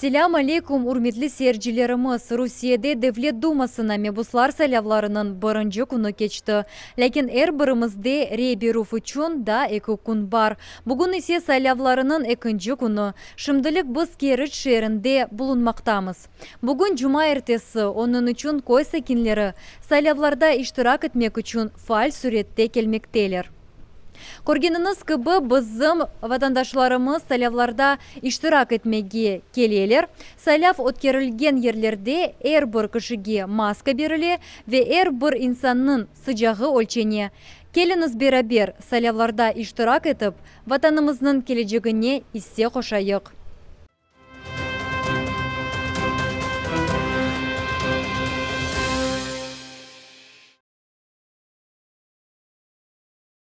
Selâm aleyküm, ürmetli seyircilerimiz! Rusiyede Devlet Dumasına mebuslar saylavlarınıñ birinci künü keçti. Lâkin er birimizde rey berüv içün daa eki kün bar. Bugün ise saylavlarınıñ ekinci künü. Şimdilik biz Keriç şeerinde bulunmaqtamız. Bugün cumaertesi, onıñ içün köy sakinleri saylavlarda iştirak etmek içün faal sürette kelmekteler. Körgeniñiz kibi, bizim vatandaşlarımız saylavlarda iştirak etmege keleler. Saylav ötkerilgen yerlerde er bir kişige maska berile ve er bir insannıñ sıcağı ölçene. Keliñiz beraber saylavlarda iştirak etip, Vatanımıznıñ kelecegine isse qoşayıq.